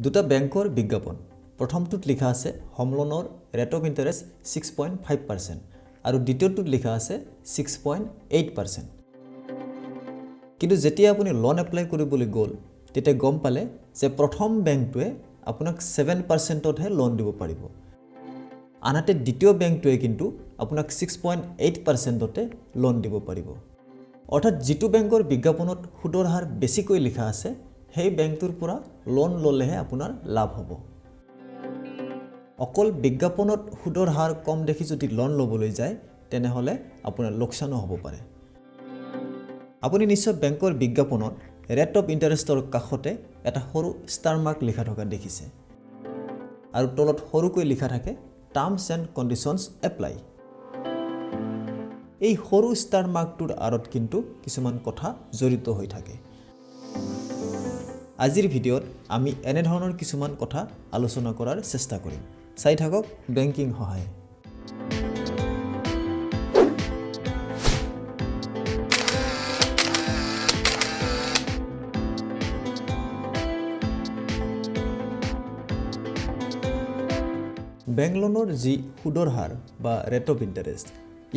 দুটা বেংকৰ বিজ্ঞাপন। প্ৰথমটোত লিখা আছে হোম লোনৰ rate of interest 6.5% আৰু দ্বিতীয়টোত লিখা আছে 6.8%। কিন্তু যেতিয়া আপুনি লোন এপ্লাই কৰিবলৈ গ'ল, তেতিয়া গম পালে যে প্ৰথম বেংকটোৱে আপোনাক 7%তহে লোন দিব পাৰিব, আনহাতে দ্বিতীয় বেংকটোৱে কিন্তু আপোনাক 6.8%তে লোন দিব পাৰিব। অৰ্থাৎ যিটো বেংকৰ বিজ্ঞাপনত সুদৰ হাৰ বেছিকৈ লিখা আছে, সেই বেংকটোৰ পৰা লোন ল'লেহে আপোনাৰ লাভ হ'ব। অকল বিজ্ঞাপনত সুদৰ হাৰ কম দেখি যদি লোন ল'বলৈ যায়, তেনেহ'লে আপোনাৰ লোকচানো হ'ব পাৰে। আপুনি নিশ্চয় বেংকৰ বিজ্ঞাপনত ৰেট অফ ইণ্টাৰেষ্টৰ কাষতে এটা সৰু ষ্টাৰ মাৰ্ক লিখা থকা দেখিছে আৰু তলত সৰুকৈ লিখা থাকে "টাৰ্মছ এণ্ড কণ্ডিশ্যনছ এপ্লাই"। এই সৰু ষ্টাৰ মাৰ্কটোৰ আঁৰত কিন্তু কিছুমান কথা জড়িত হৈ থাকে। আজিৰ ভিডিঅ'ত আমি এনেধৰণৰ কিছুমান কথা আলোচনা কৰাৰ চেষ্টা কৰিম। চাই থাকক বেংকিং সহায়। বেংক লোনৰ যি সুদৰ হাৰ বা ৰেট অফ ইণ্টাৰেষ্ট,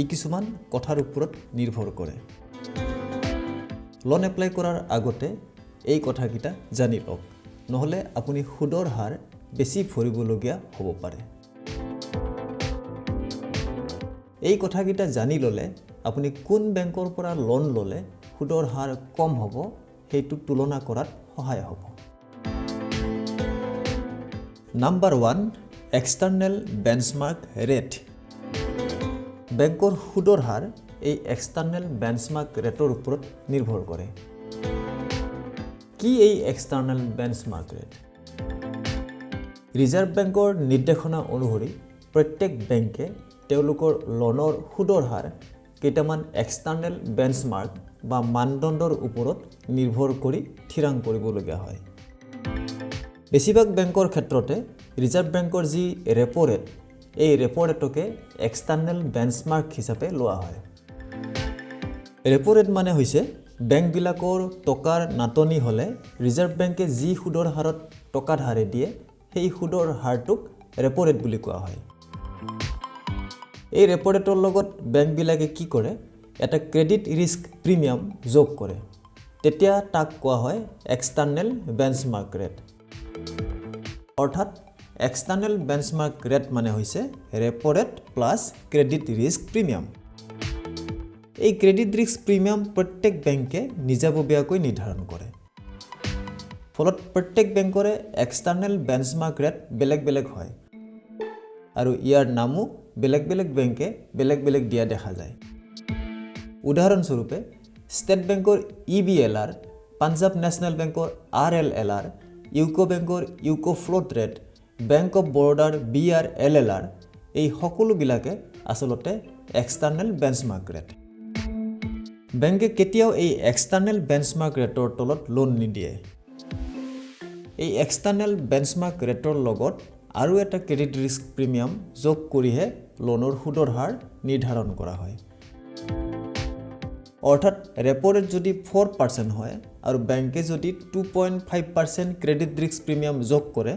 ই কিছুমান কথাৰ ওপৰত নিৰ্ভৰ কৰে। লোন এপ্লাই কৰাৰ আগতে এই কথাকেইটা জানি লওক, নহ'লে আপুনি সুদৰ হাৰ বেছি ভৰিবলগীয়া হ'ব পাৰে। এই কথাকেইটা জানি ল'লে আপুনি কোন বেংকৰ পৰা লোন ল'লে সুদৰ হাৰ কম হ'ব, সেইটো তুলনা কৰাত সহায় হ'ব। Number 1, external benchmark rate. বেংকৰ সুদৰ হাৰ এই এক্সটাৰ্নেল বেঞ্চমাৰ্ক ৰেটৰ ওপৰত নিৰ্ভৰ কৰে। কি এই এক্সটাৰ্নেল বেঞ্চমাৰ্ক ৰেট? ৰিজাৰ্ভ বেংকৰ নিৰ্দেশনা অনুসৰি প্ৰত্যেক বেংকে তেওঁলোকৰ লোনৰ সুদৰ হাৰ কেইটামান এক্সটাৰ্নেল বেঞ্চমাৰ্ক বা মানদণ্ডৰ ওপৰত নিৰ্ভৰ কৰি থিৰাং কৰিবলগীয়া হয়। বেছিভাগ বেংকৰ ক্ষেত্ৰতে ৰিজাৰ্ভ বেংকৰ যি ৰেপ' ৰেট, এই ৰেপ' ৰেটকে এক্সটাৰ্নেল বেঞ্চমাৰ্ক হিচাপে লোৱা হয়। ৰেপ' ৰেট মানে হৈছে বেংকবিলাকৰ টকাৰ নাটনি হ'লে ৰিজাৰ্ভ বেংকে যি সুদৰ হাৰত টকা ধাৰে দিয়ে, সেই সুদৰ হাৰটোক ৰেপ' ৰেট বুলি কোৱা হয়। এই ৰেপ' ৰেটৰ লগত বেংকবিলাকে কি কৰে? এটা ক্ৰেডিট ৰিস্ক প্ৰিমিয়াম যোগ কৰে। তেতিয়া তাক কোৱা হয় এক্সটাৰ্নেল বেঞ্চমাৰ্ক ৰেট। অৰ্থাৎ এক্সটাৰ্নেল বেঞ্চমাৰ্ক ৰেট মানে হৈছে repo rate plus credit risk premium। এই ক্ৰেডিট ৰিস্ক প্ৰিমিয়াম প্ৰত্যেক বেংকে নিজাববীয়াকৈ নিৰ্ধাৰণ কৰে। ফলত প্ৰত্যেক বেংকৰে এক্সটাৰ্নেল বেঞ্চমাৰ্ক ৰেট বেলেগ বেলেগ হয় আৰু ইয়াৰ নামো বেলেগ বেলেগ বেংকে বেলেগ বেলেগ দিয়া দেখা যায়। উদাহৰণস্বৰূপে, ষ্টেট বেংকৰ ইবিএলআৰ, পাঞ্জাৱ নেশ্যনেল বেংকৰ আৰএলএলআৰ, ইউকো বেংকৰ UCO float rate, bank of বৰোদাৰ বিআৰএলএলআৰ, এই সকলোবিলাকে আচলতে এক্সটাৰ্নেল বেঞ্চমাৰ্ক ৰেট। বেংকে কেতিয়াও এই এক্সটাৰ্নেল বেঞ্চমাৰ্ক ৰেটৰ তলত লোন নিদিয়ে। এই এক্সটাৰ্নেল বেঞ্চমাৰ্ক ৰেটৰ লগত আৰু এটা ক্ৰেডিট ৰিস্ক প্ৰিমিয়াম যোগ কৰিহে লোনৰ সুদৰ হাৰ নিৰ্ধাৰণ কৰা হয়। অৰ্থাৎ ৰেপ' ৰেট যদি 4% হয় আৰু বেংকে যদি 2.5% credit risk premium যোগ কৰে,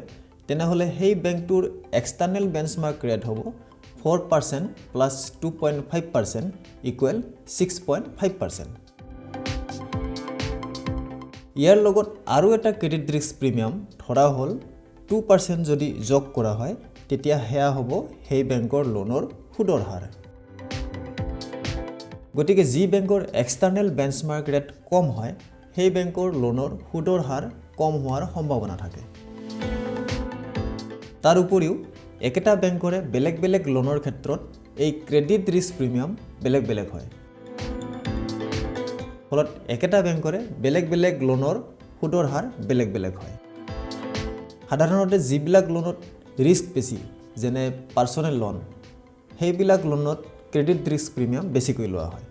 তেনেহ'লে সেই বেংকটোৰ এক্সটাৰ্নেল বেঞ্চমাৰ্ক ৰেট হ'ব 4% plus 2.5% equal 6.5%। ইয়াৰ লগত আৰু এটা ক্ৰেডিট ৰিস্ক প্ৰিমিয়াম ধৰা হ'ল 2% যদি যোগ কৰা হয়, তেতিয়া সেয়া হ'ব সেই বেংকৰ লোনৰ সুদৰ হাৰ। গতিকে যি বেংকৰ এক্সটাৰ্নেল বেঞ্চমাৰ্ক ৰেট কম হয়, সেই বেংকৰ লোনৰ সুদৰ হাৰ কম হোৱাৰ সম্ভাৱনা থাকে। তাৰ উপৰিও একেটা বেংকৰে বেলেগ বেলেগ লোনৰ ক্ষেত্ৰত এই ক্ৰেডিট ৰিস্ক প্ৰিমিয়াম বেলেগ বেলেগ হয়। ফলত একেটা বেংকৰে বেলেগ বেলেগ লোনৰ সুদৰ হাৰ বেলেগ বেলেগ হয়। সাধাৰণতে যিবিলাক লোনত ৰিস্ক বেছি, যেনে পাৰ্চনেল লোন, সেইবিলাক লোনত ক্ৰেডিট ৰিস্ক প্ৰিমিয়াম বেছিকৈ লোৱা হয়।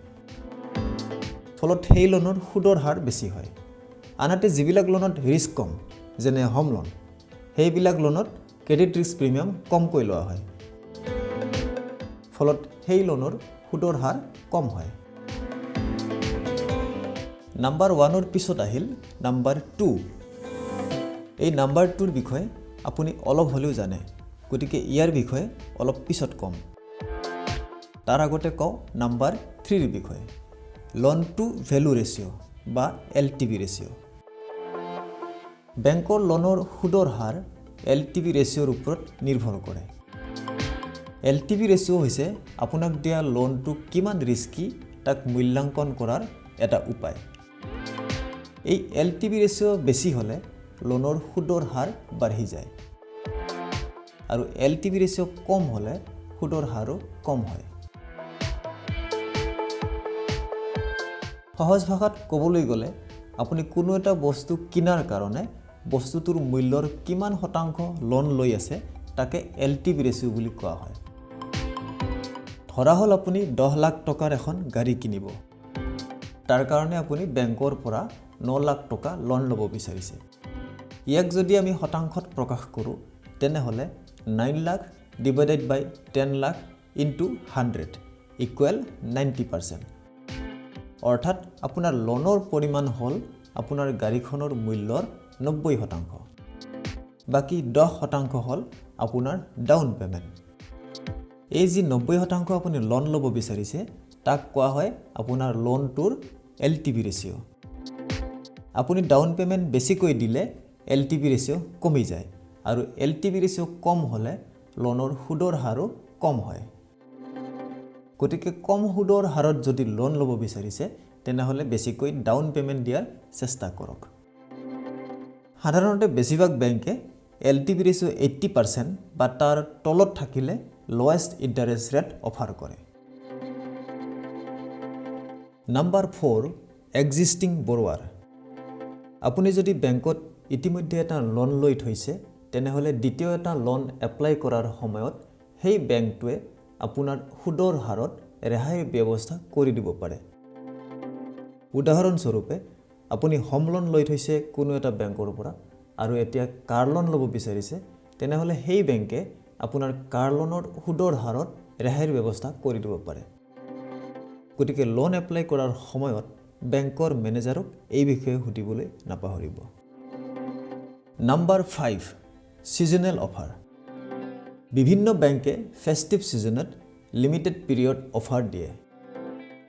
ফলত সেই লোনৰ সুদৰ হাৰ বেছি হয়। আনহাতে যিবিলাক লোনত ৰিস্ক কম, যেনে হোম লোন, সেইবিলাক লোনত ক্ৰেডিট ৰিস্ক প্ৰিমিয়াম কমকৈ লোৱা হয়। ফলত সেই লোনৰ সুদৰ হাৰ কম হয়। নাম্বাৰ 1ৰ পিছত আহিল নাম্বাৰ 2, এই নাম্বাৰ 2ৰ বিষয়ে আপুনি অলপ হ'লেও জানে, গতিকে ইয়াৰ বিষয়ে অলপ পিছত ক'ম। তাৰ আগতে কওঁ নাম্বাৰ 3ৰ বিষয়ে, লোন টু ভেলু ৰেচিঅ' বা LTV ratio. বেংকৰ লোনৰ সুদৰ হাৰ LTV ৰেচিঅ'ৰ ওপৰত নিৰ্ভৰ কৰে। LTV ratio হৈছে আপোনাক দিয়া লোনটো কিমান ৰিস্কি তাক মূল্যাংকন কৰাৰ এটা উপায়। এই LTV ratio বেছি হ'লে লোনৰ সুদৰ হাৰ বাঢ়ি যায় আৰু LTV ratio কম হ'লে সুদৰ হাৰো কম হয়। সহজ ভাষাত ক'বলৈ গ'লে আপুনি কোনো এটা বস্তু কিনাৰ কাৰণে বস্তুটোৰ মূল্যৰ কিমান শতাংশ লোন লৈ আছে তাকে LTV ratio বুলি কোৱা হয়। ধৰা হ'ল আপুনি 10 লাখ টকাৰ এখন গাড়ী কিনিব, তাৰ কাৰণে আপুনি বেংকৰ পৰা 9 লাখ টকা লোন ল'ব বিচাৰিছে। ইয়াক যদি আমি শতাংশত প্ৰকাশ কৰোঁ তেনেহ'লে 9 lakh divided by 10 lakh into 100 equal 90%। অৰ্থাৎ আপোনাৰ লোনৰ পৰিমাণ হ'ল আপোনাৰ গাড়ীখনৰ মূল্যৰ 90%, বাকী 10% হ'ল আপোনাৰ ডাউন পে'মেণ্ট। এই যি 90% আপুনি লোন ল'ব বিচাৰিছে তাক কোৱা হয় আপোনাৰ লোনটোৰ LTV ratio. আপুনি ডাউন পে'মেণ্ট বেছিকৈ দিলে LTV ratio কমি যায় আৰু LTV ratio কম হ'লে লোনৰ সুদৰ হাৰো কম হয়। গতিকে কম সুদৰ হাৰত যদি লোন ল'ব বিচাৰিছে তেনেহ'লে বেছিকৈ ডাউন পে'মেণ্ট দিয়াৰ চেষ্টা কৰক। সাধাৰণতে বেছিভাগ বেংকে LTV ratio 80% বা তাৰ তলত থাকিলে লৱেষ্ট ইণ্টাৰেষ্ট ৰেট অফাৰ কৰে। Number 4, existing borrower. আপুনি যদি বেংকত ইতিমধ্যে এটা লোন লৈ থৈছে তেনেহ'লে দ্বিতীয় এটা লোন এপ্লাই কৰাৰ সময়ত সেই বেংকটোৱে আপোনাৰ সুদৰ হাৰত ৰেহাইৰ ব্যৱস্থা কৰি দিব পাৰে। উদাহৰণস্বৰূপে আপুনি হোম লোন লৈ থৈছে কোনো এটা বেংকৰ পৰা আৰু এতিয়া কাৰ লোন ল'ব বিচাৰিছে, তেনেহ'লে সেই বেংকে আপোনাৰ কাৰ লোনৰ সুদৰ হাৰত ৰেহাইৰ ব্যৱস্থা কৰি দিব পাৰে। গতিকে লোন এপ্লাই কৰাৰ সময়ত বেংকৰ মেনেজাৰক এই বিষয়ে সুধিবলৈ নাপাহৰিব। Number 5, seasonal offer. বিভিন্ন বেংকে ফেষ্টিভ ছিজনত লিমিটেড পিৰিয়ড অফাৰ দিয়ে।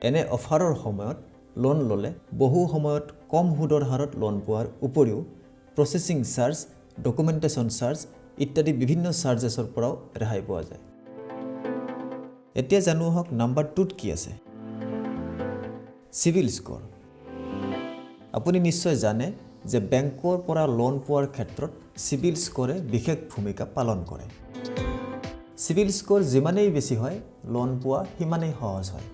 এনে অফাৰৰ সময়ত লোন ল'লে বহু সময়ত কম সুদৰ হাৰত লোন পোৱাৰ উপৰিও প্ৰচেছিং চাৰ্জ, ডকুমেণ্টেশ্যন চাৰ্জ ইত্যাদি বিভিন্ন চাৰ্জেছৰ পৰাও ৰেহাই পোৱা যায়। এতিয়া জানো আহক নাম্বাৰ 2ত কি আছে, চিভিল স্ক'ৰ। আপুনি নিশ্চয় জানে যে বেংকৰ পৰা লোন পোৱাৰ ক্ষেত্ৰত চিভিল স্ক'ৰে বিশেষ ভূমিকা পালন কৰে। চিভিল স্ক'ৰ যিমানেই বেছি হয় লোন পোৱা সিমানেই সহজ হয়।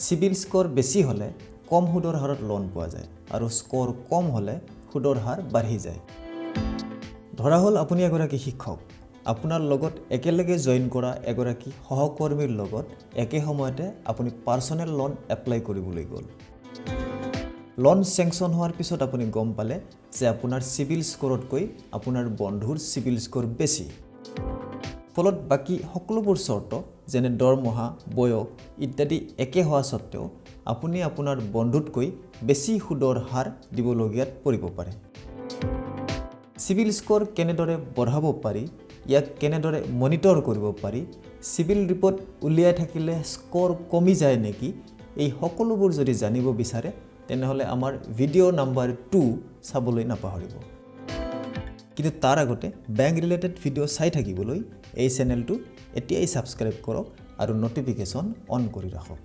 চিভিল স্ক'ৰ বেছি হ'লে কম সুদৰ হাৰত লোন পোৱা যায় আৰু স্ক'ৰ কম হ'লে সুদৰ হাৰ বাঢ়ি যায়। ধৰা হ'ল আপুনি এগৰাকী শিক্ষক, আপোনাৰ লগত একেলগে জইন কৰা এগৰাকী সহকৰ্মীৰ লগত একে সময়তে আপুনি পাৰ্চনেল লোন এপ্লাই কৰিবলৈ গ'ল। লোন চেংচন হোৱাৰ পিছত আপুনি গম পালে যে আপোনাৰ চিভিল স্ক'ৰতকৈ আপোনাৰ বন্ধুৰ চিভিল স্ক'ৰ বেছি। ফলত বাকী সকলোবোৰ চৰ্ত যেনে দৰমহা, বয়স ইত্যাদি একে হোৱা সত্ত্বেও আপুনি আপোনাৰ বন্ধুতকৈ বেছি সুদৰ হাৰ দিবলগীয়াত পৰিব পাৰে। চিভিল স্ক'ৰ কেনেদৰে বঢ়াব পাৰি, ইয়াক কেনেদৰে মনিটৰ কৰিব পাৰি, চিভিল ৰিপৰ্ট উলিয়াই থাকিলে স্ক'ৰ কমি যায় নেকি, এই সকলোবোৰ যদি জানিব বিচাৰে তেনেহ'লে আমাৰ ভিডিঅ' নাম্বাৰ 2 চাবলৈ নাপাহৰিব। কিন্তু তাৰ আগতে বেংক ৰিলেটেড ভিডিঅ' চাই থাকিবলৈ এই চেনেলটো এতিয়াই ছাবস্ক্ৰাইব কৰক আৰু ন'টিফিকেশ্যন অন কৰি ৰাখক।